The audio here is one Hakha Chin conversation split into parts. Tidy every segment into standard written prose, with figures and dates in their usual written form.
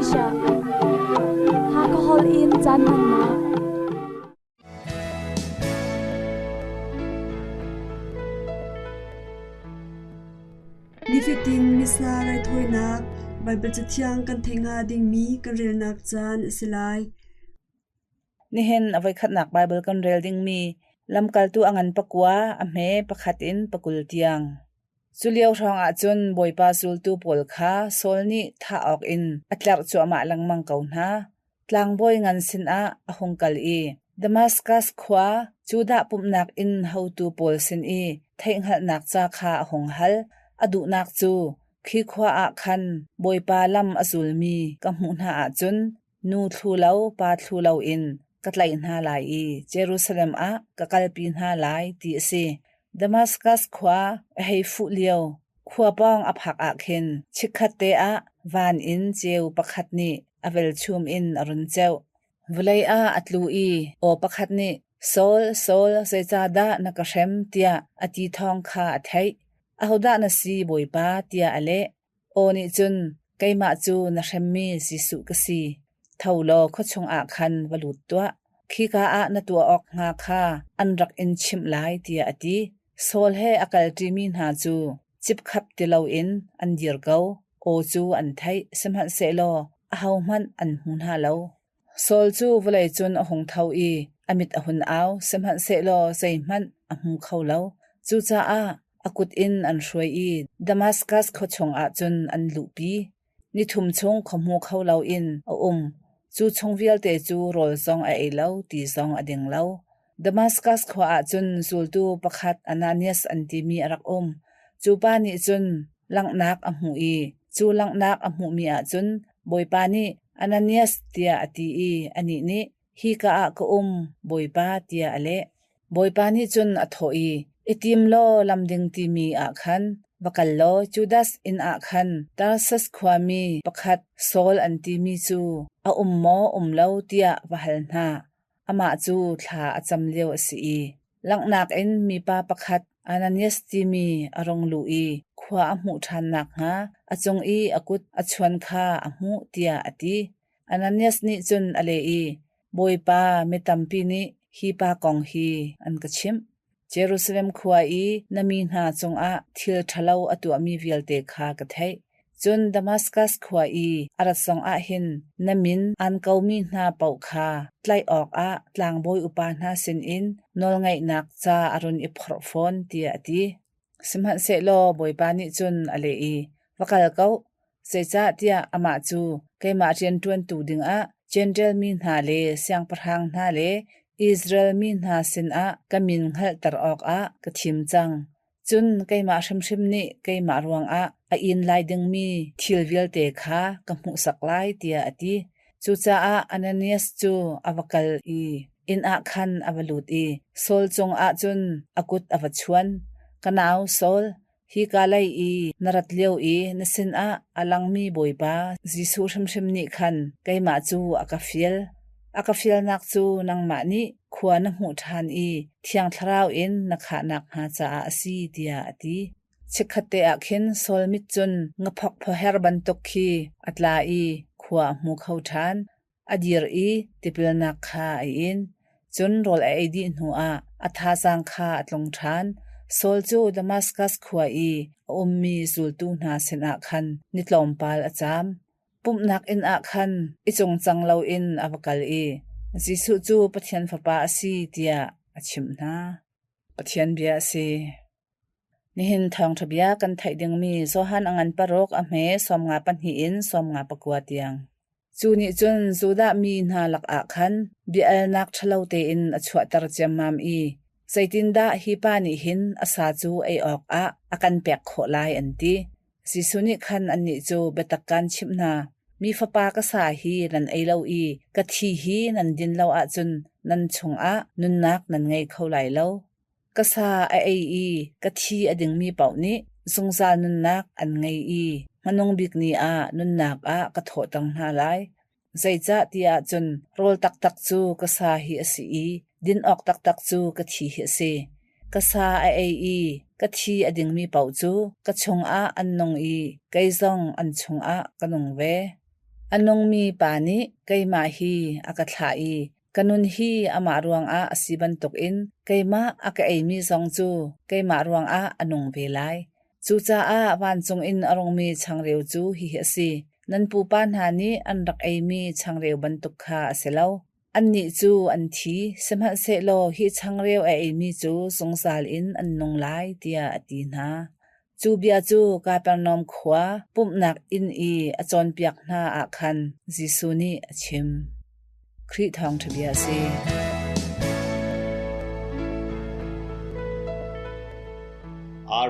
Asia. Hakha Hall in caan hmannak. Nifatin Missa raithawinak Baibal Cathiang kan theih hnga dingmi kan relnak caan a si lai. Nihin a voikhatnak Baibal kan rel dingmi lamkaltu a ngan pakua, a hme pakhat in pakul tiang. Cu lio hrawngah cun Bawipa zultu pawl kha Saul nih thah awkin a tlerh cuahmah lengmang ko hna. Tlangbawi ngan sinah a hung kal i Damaskas khua Judah pumhnak inn hotu pawl sin i theihhngalhnak ca kha a hung hal. A duhnak cu khi khua ah khan Bawipa lam a zulmi ka hmuh hna ahcun nu thlu lo pa thlu loin ka tlaih hna lai i Jerusalem ah ka kalpi hna lai ti a si. Damaskas khua a hei fuh lio khua pawng a phak ah khin chikkhatte ah van in ceu pakhat nih a velchum in a run ceuh. Vawlei ah a tlu i aw pakhat nih, Saul, Saul, zeicahdah na ka hrem? tiah a ti thawng kha a theih. Ahodah na si, Bawipa? tiah a leh. Aw nih cun, Keimah cu na hremmi Jesuh ka si. Tho law khua chungah khan va lut tuah. Khika ah na tuah awk hnga kha an rak in chimh lai, tiah a ti. Saul he a kalṭimi hna cu cipkhap ti loin an dir ko. Aw cu an theih, sihmanhsehlaw ahohmanh an hmu hna lo. Saul cu vawlei cun a hung tho i a mit a hun au, sihmanhsehlaw zeihmanh a hmu kho lo. Cucaah a kut in an hruai i Damaskas khua chungah cun an luhpi. Ni thum chung khuahmu kho loin a um. Cu chung vialte cu rawl zong a ei lo, ti zong a ding lo. Damaskas khua ah cun zultu pakhat Ananias an timi a rak um. Cu pa nih cun langhnak a hmuh i cu langhnak a hmuhmi ah cun Bawipa nih Ananias tiah a ti i anih nih, Hika ah ka um, Bawipa, tiah a leh. Bawipa nih cun a thawh i, I tim law lamding timi ah khan va kal law Judas inn ah khan Tarsus khuami pakhat Saul an timi cu a um maw um lo tiah va hal hna. Amah cu thla a cam lio a si i langhnak in mipa pakhat Ananias timi a rung luh i khua a hmuh ṭhan nakhnga a cung i a kut a chuan kha a hmuh tiah a ti. Ananias nih cun a leh i, Bawipa, mi tampi nih hi pa kong hi an ka chimh. Jerusalem khua i na mi hna cungah thil ṭhalo a tuahmi vialte kha ka theih. Cun Damaskas khua i a rat zongah hin na min aan komi hna paoh kha tlaih awkah tlangbawi upa hna sinin nawlngeihnak ca a run i phorh fawn, tiah a ti. Sihmanhsehlaw Bawipa nih cun a leh i, Va kal ko, zeicahtiah amah cu keimah rianṭuantu dingah Jentail mi hna le siangpahrang hna le Israel mi hna sinah ka min hngalhter awkah ka thim cang. Cun keimah hrimhrim nih keimah ruangah a in lai dingmi thil vialte kha ka hmuhsak lai, tiah a ti. Cucaah Ananias cu a va kal i inn ah khan a va lut i Saul cungah cun a kut a va chuan. Ka nau Saul, hika lei i na rat lio i na sinah a langmi Bawipa Jesuh hrimhrim nih khan keimah cu a ka fial. A ka fialnak cu nangmah nih khua na hmuh ṭhan i Thiang Thlarau in na khah nakhnga caah a si, tiah a ti. Chikkhatte ah khin Saul mit cun ngaphok phuaher bantuk khi a tla i khua a hmu kho ṭhan. A dir i tipilnak kha a in. Cun rawl a ei dih hnuah a thazaang kha a tlung ṭhan. Saul cu Damaskas khua i a ummi zultu hna sinah khan ni tlawmpal a caam. Pumhnak inn ah khan i cungcang loin a va kal i Jesuh cu Pathian Fapa a si tiah a chimh hna. Pathian bia a si. Nihin thawngṭha bia kan theih dingmi Johan a ngan paruk a hme 52 in 54 tiang. Cu nih cun Judah mi hna lakah khan bia alnak ṭhalo tein a chuahter ciammam i zeitindah hi pa nih hin a sa cu ei awkah a kan pek khawh lai an ti. Jesuh nih khan annih cu biatak kaan chimh hna, Mi Fapa ka sa hi nan ei lo i ka thi hi nan din lo ahcun nan chungah nunnak nan ngei kho lai lo. Ka sa a ei i ka thi a dingmi paoh nih zungzal nunnak an ngei i hmanung bik ni ah nunnak ah ka thawhter hna lai. Zeicah ti ahcun rawl taktak cu ka sa hi a si i din awk taktak cu ka thi hi a si. Ka sa a ei i ka thi a dingmi paoh cu ka chungah an nung i kei zong an chungah ka nung ve. A nungmi Pa nih keimah hi a ka thlah i ka nun hi amah ruangah a si bantukin keimah a ka eimi zong cu keimah ruangah a nung ve lai. Cucaah vancung in a rungmi changreu cu hihi a si: nan pupa hna nih an rak eimi changreu bantuk kha a si lo. Annih cu an thi, sihmanhsehlaw hi changreu a eimi cu zungzal in an nung lai, tiah a ti hna. Cu bia cu Kapernaum khua pumhnak inn i a cawnpiak hna ah khan Jesuh nih a chim. Khrih thawngṭha bia a si.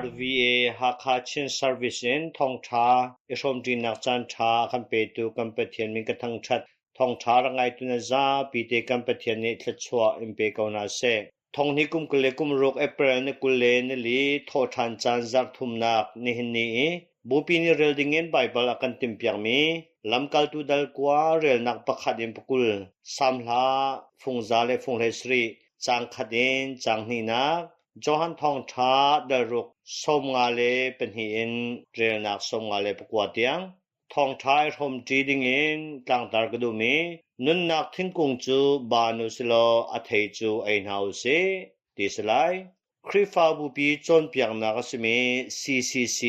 RVA Hakha Chin Service in thawngṭha i hrawmṭinak caanṭha a kan petu kan Pathian min ka thangṭhat. Thawngṭha rak ngaitu na zapi te kan Pathian nih thluachuah in pe ko hna seh. Thonghni kum 26 April ni 24 thawhṭhan caan zarh thumnak nihin ni i Bupi nih rel dingin Baibal a kan timhpiakmi Lamkaltu dal kua relnak pakhat in pakul, Salm hla fungza le funghlei sarih, caang khat in caang hnihnak, Johan Thawngṭha dal ruk 52 in relnak 59 tiang. Thawngṭha i hrawmṭi dingin tlangtar ka duhmi nunnak thingkung cu baan u silaw a thei cu ei hna u sih, ti si lai. Khrihfabupi cawnpiaknak a simi CCC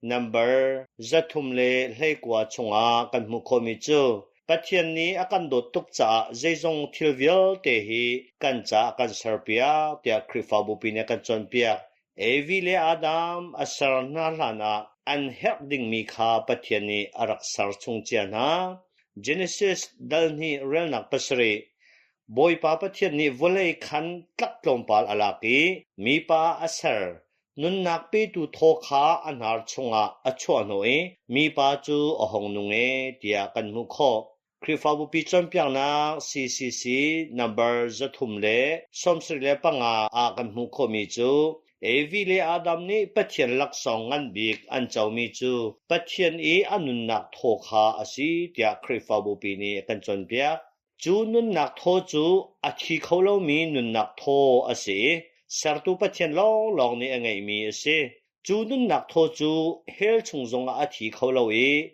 nambar 319 chungah kan hmuh khawhmi cu Pathian nih a kan dawt tuk caah zeizong thil vialte hi kan caah a kan serpiak tiah Khrihfabupi nih a kan cawnpiak. Evi le Adam a ser hna hlanah an herh dingmi kha Pathian nih a rak ser chung cia hna. Genesis dal hnih relnak pasarih Bawipa Pathian nih vawlei khan tlak tlawmpal a lak i mipa a ser. Nunnak petu thaw kha a hnar chungah a chuahhnawh i mipa cu a hung nung e tiah kan hmuh khawh. Khrihfabupi cawnpiaknak CCC number 375 ah kan hmuh khawhmi cu Evi le Adam nih Pathian laksawng ngan bik an comi cu Pathian i a nunnak thaw kha a si tiah Khrihfabupi nih a kan cawnpiak. Cu nunnak thaw cu a thi kho lomi nunnak thaw a si i sertu Pathian lawnglawng nih a ngeihmi a si. Cu nunnak thaw cu hell chung zongah a thi kho lo i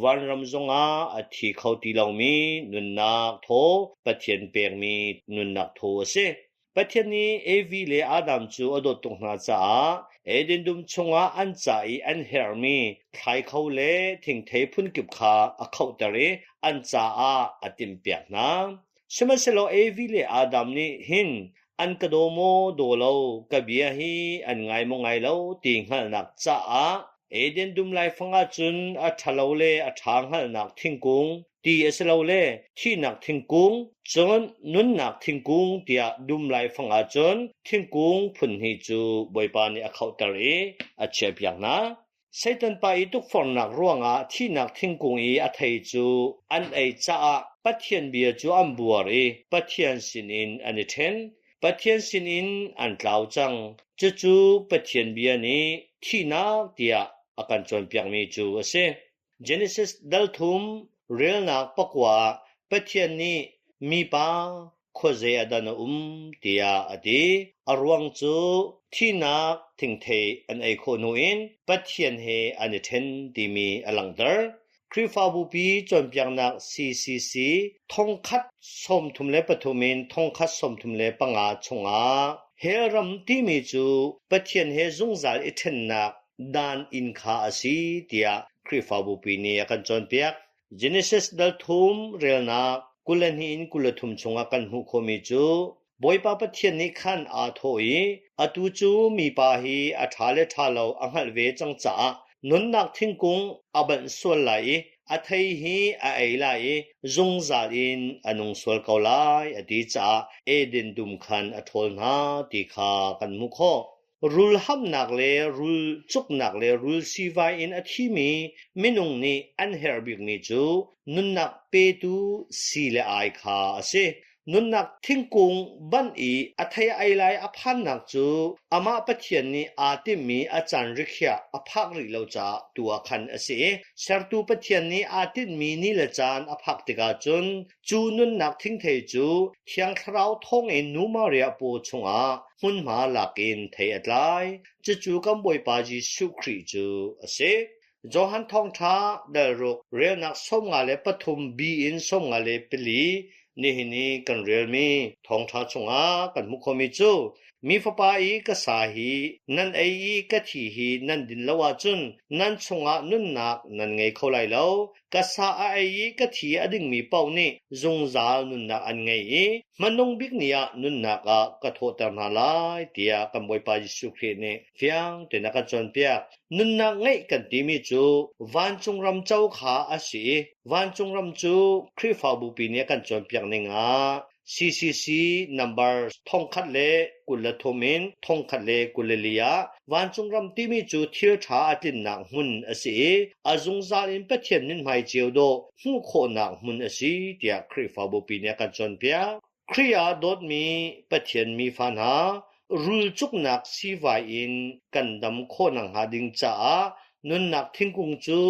vanram zongah a thi kho ti lomi nunnak thaw Pathian pekmi nunnak thaw a si. Pathian nih Evi le Adam cu a dawt tuk hna caah Eden dum chungah an ca i an herhmi thlaikho le thingthei phunkip kha a khohter i an caah a timhpiak hna. Sihmanhsehlaw Evi le Adam nih hin an ka daw maw daw lo, ka bia hi an ngai maw ngai lo ti hngalhnak caah Eden dum laifang ah cun a ṭhalo le a ṭha hngalhnak thingkung ti a si lo le thihnak thingkung, cun nunnak thingkung tiah dum laifang ah cun thingkung phun hnih cu Bawipa nih a khohter i a chiahpiak hna. Satan pa i tukforhnak ruangah thihnak thingkung i a thei cu an ei caah Pathian bia cu an buar i Pathian sinin an i ṭhen. Pathian sinin an tlau cang. Cucu Pathian bia nih thihnak tiah a kan cawnpiakmi cu a si. Genesis dal thum relnak pakua ah Pathian nih mipa khuazei ah dah na um tiah a ti. A ruang cu thihnak thingthei an ei khawh hnu in Pathian he an i ṭhen timi a langhter. Khrihfabupi cawnpiaknak CCC 1033 in 1035 chungah hell ram timi cu Pathian he zungzal i ṭhennak dan inn kha a si tiah Khrihfabupi nih a kan cawnpiak. Genesis dal thum relnak 22 in 23 chungah kan hmuh khawhmi cu Bawipa Pathian nih khan aa thawh i atu cu mipa hi a ṭha le ṭha lo a hngalh ve cang caah nunnak thingkung a banh sual lai i a thei hi a ei lai i zungzal in a nung sual ko lai a ti caah Eden dum khan a ṭhawl hna ti kha kan hmuh khawh. Rul hamnak le rul cuknak le rul siivai in a thimi minung nih an herh bikmi cu nunnak petu sii le ai kha a si. Nunnak thingkung banh i a thei a ei lai a phannak cu amah Pathian nih aa timhmi a caan rikhiah a phak rih lo caah tu ah khan a si i sertu Pathian nih aa tinhmi ni le caan a phak tikah cun Cu nunnak thingthei cu Thiang Thlarau thawngin Nu Maria paw chungah hmunhma lakin thei a tlai. Cucu kan Bawipa Jesuh Khrih cu a si. Johan Thawngṭha dal ruk relnak 53 B in 54 nihin i kan relmi thawngṭha chungah kan hmuh khomi cu Mi Fapa i ka sa hi nan ei i ka thi hi nan din lo ahcun nan chungah nunnak nan ngei kho lai lo. Ka sa a ei i ka thi a dingmi paoh nih zungzal nunnak an ngei i hmanung bik ni ah nunnak ah ka thawhter hna lai tiah kan Bawipa Jesuh Khrih nih fiang tein a kan cawnpiak. Nunnak ngeih kan timi cu vancung ram co kha a si i vancung ram cu Khrihfabupi nih a kan cawnpiak ning ah CCC number 1023 in 1024 ah vancung ram timi cu thil ṭha a tlinnak hmun a si i a zungzal in Pathian mithmai ceu dawh hmuh khawhnak hmun a si tiah Khrihfabupi nih a kan cawnpiak. Khrih ah dawtmi Pathian mi fa hna, rul cuknak siivai in kan dam khawh nakhnga ding caah nunnak thingkung cu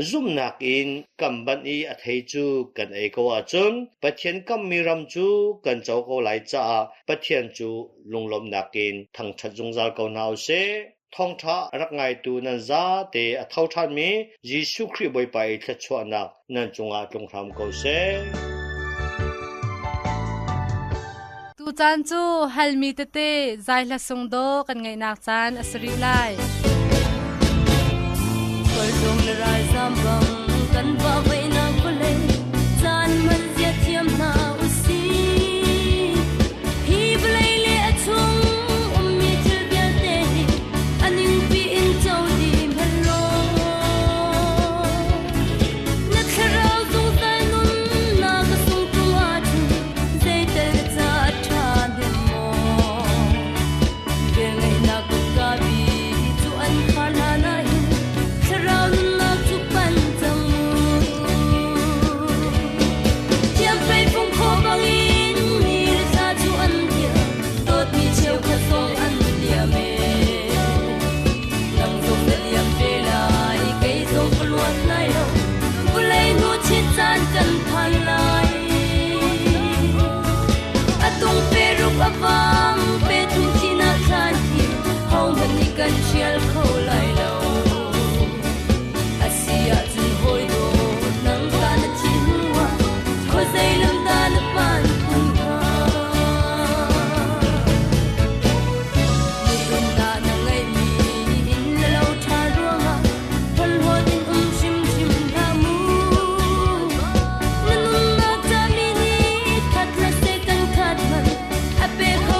zumhnak in kan banh i a thei cu kan ei ko ahcun Pathian kammi ram cu kan co ko lai caah Pathian cu lunglawmhnak in thangṭhat zungzal ko hna u sih. Thawngṭha a rak ngaitu nan zate a tho ṭhanmi Jesuh Khrih Bawipa i thluachuahnak nan cungah tlung hram ko seh. Tucaan cu halmi tete zai hla sung daw kan ngaihnak caan a si rih lai. Khualtlung le ralzam bang kan vah veihnak vawlei caan man zia thiam hna usih. Hi vawlei le a chung ummi thil vialte hi a ningpi in co dih hmanh law na thlarau zungzal nunnak a sung tung ahcun zeital na ca a ṭha hnem maw? Velngeihnak kutka bi cu an khar hlan ahhin thlarau nunnak cu pan cang mu. Thiamfei fung khaw bangin ni le thla cu an dir, dawtmi cheukhat zong an liam e. Nang zong na liam ve lai, kei zong ka luat lai lo, vawlei hnu chit caan kan phan lai. A tung pe ruk a vang, pe thum thihnak thlan khi, hohmanh nih kan hrial kho lai lo. A si ahcun hawi dawt nang ta na thih hnuah khuazei lam dah na phan kun hnga? Nunnak na ngeihmi inn le lo ṭha ruangah hlawt in um hrimhrim hlah mu. Na nunnak cami nih khat hlah seh kan khat hmanh a pe kho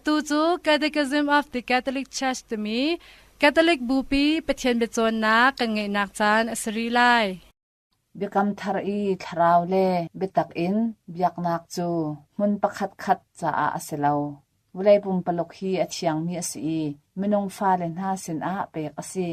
Atu cu Catechism of the Catholic Church timi Catholic Bupi Pathian biacawnnak kan ngeihnak caan a si rih lai. Biakam thar i thlarau le biatak in biaknak cu hmun pakhatkhat caah a si lo. Vawlei pumpaluk hi a thiangmi a si i minung fale hna sinah pek a si.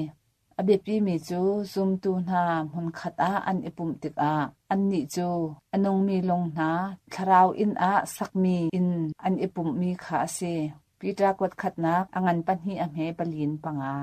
A biapimi cu zumtu hna hmunkhat ah an i pumh tikah annih cu a nungmi lung hna thlarau inn ah sakmi inn an i pumhmi kha a si. Peter kuat khatnak a ngan pahnih a hme palin panga.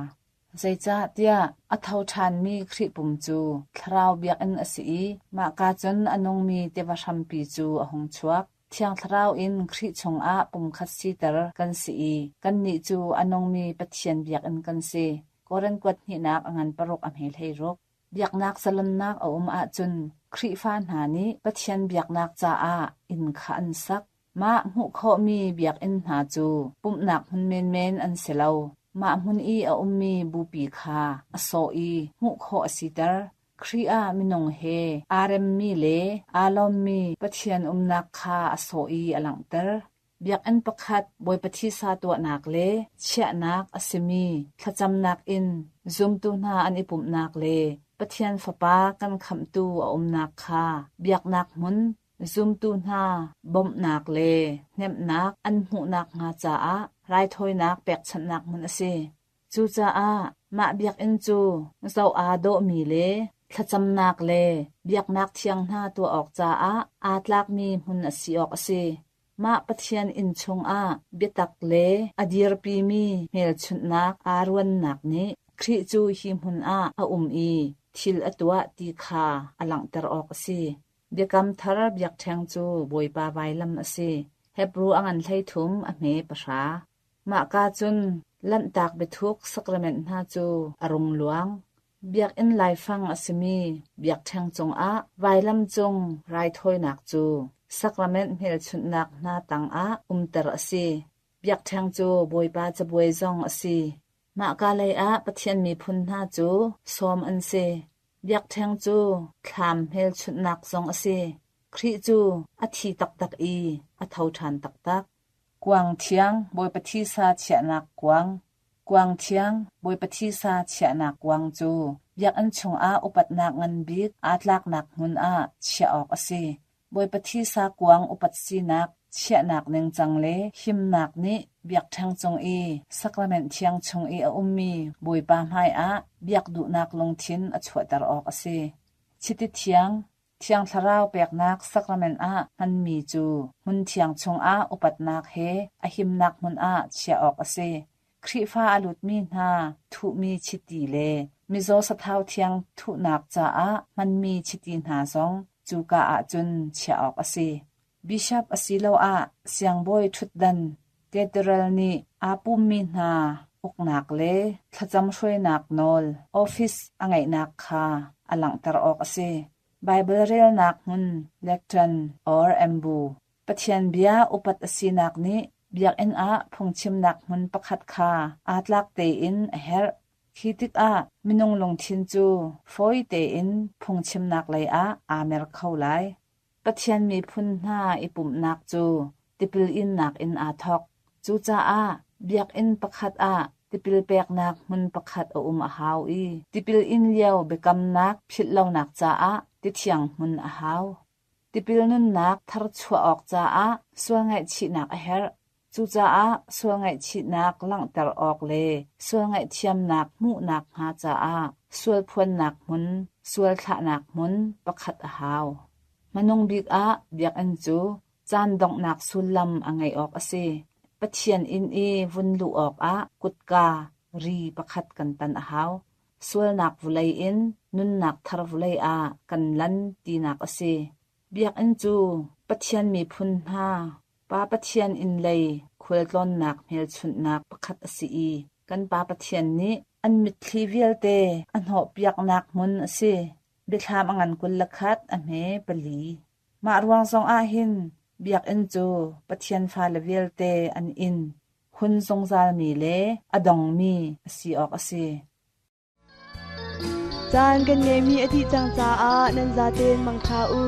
Zeicahtiah a tho ṭhanmi Khrih pum cu thlarau biakinn a si i mahka cun a nungmi tiva hrampi cu a hung chuak. Thiang Thlarau in Khrih chungah pumkhat siter kan si i kannih cu a nungmi Pathian biakinn kan si. Korin kuat hnihnak a ngan paruk a hme hleiruk. Biaknak zalonnak a um ahcun Khrihfa hna nih Pathian biaknak caah inn kha an sak. Mah hmuh khawhmi biakinn hna cu pumhnak hmun menmen an si lo. Mah hmun i a ummi bupi kha a sawh i hmuh khawh a siter. Khrih ah minung he aa remmi le aa lawmmi Pathian umnak kha a sawh i a langhter. Biakinn pakhat Bawipa thisa tuahnak le chiahnak a simi thlacamnak in zumtu hna an i pumhnak le Pathian Fapa kan Khamhtu a umnak kha biaknak hmun zumtu hna bawmhnak le hnemhnak an hmuhnak hnga caah raithawinak pekchanhnak hmun a si. Cucaah mah biakinn cu zoh aa dawhmi le thlacamnak le biaknak thiang hna tuah awk caah aa tlakmi hmun a si awk a si. Mah Pathian inn chungah biatak le a dirpimi hmelchunhnak aa ruannak nih Khrih cu hi hmun ah a um i thil a tuah ti kha a langhter awk a si. Biakam Thar biakṭheng cu Bawipa vailam a si. Hebru a ngan 13 a hme pahra. Mahka cun Lanhtak biathuk sakrament hna cu a rung luang. Biakinn laifang a simi biakṭheng cungah vailam cung raithawinak cu sakrament hmelchunhnak hna tangah umter a si. Biakṭheng cu Bawipa cabuai zong a si. Mahka leiah Pathian miphun hna cu sawm an si. Biakṭheng cu thlam hmelchunhnak zong a si. Khrih cu a thi taktak i a tho ṭhan taktak. Kuang thiang Bawipa thisa chiahnak kuang Kuang thiang Bawipa thisa chiahnak kuang cu biakinn chungah upatnak ngan bik aa tlaknak hmun ah chiah awk a si. Bawipa thisa kuang upat sinak chiahnak ningcang le himnak nih biakṭheng cung i sakrament thiang chung i a ummi Bawipa hmaiah biak duhnak lungthin a chuahter awk a si. Chiti thiang Thiang Thlarau peknak sakrament ah hmanmi cu hmun thiang chungah upatnak he a himnak hmun ah chiah awk a si. Khrihfa a lutmi hna thuhmi chiti le mizaw sathau thiang thuhnak caah hmanmi chiti hna zong cuka ahcun chiah awk a si. Bishop asiloah siangbawi ṭhutdan cathedral nih aa pummi hna uknak le thlacam hruainak nawl office a ngeihnak kha a langhter awk a si. Baibal relnak hmun lectern or ambu Pathian bia upat a sinak nih biakinn ah phungchimnak hmun pakhat kha aa tlak tein a herh. Khi tikah minung lungthin cu fawi tein phungchimnak lei ah aa mer kho lai. Pathian miphun hna i pumhnak cu tipil innak in aa thawk. Cucaah biakinn pakhat ah tipil peknak hmun pakhat a um a hau i tipil in lio biakamnak philhlonak caah tithiang hmun a hau. Tipil nunnak tharchuah awk caah sual ngaihchihnak a herh. Cucaah sual ngaihchihnak langhter awk le sual ngaihthiamnak hmuhnak hnga caah sual phuannak hmun, sual thlahnak hmun pakhat a hau. Hmanung bik ah biakinn cu caan donghnak sullam a ngeih awk a si. Pathian inn i vun luh awkah kutka, ri pakhat kan tan a hau. Sualnak vulei in nunnak thar vulei ah kan lan tinak a si. Biakinn cu Pathian miphun hna Pa Pathian inn lei khualtlawnnak hmelchunhnak pakhat a si i kan Pa Pathian nih an mitthli vialte a hnawhpiaknak hmun a si. Biathlam a ngan 21 a hme pali. Mah ruang zong ah hin biakinn cu Pathian fale vialte an inn, hun zungzalmi le a dongmi a si awk a si. Caan kan ngeihmi a dih cang caah nan zaten mangṭha u.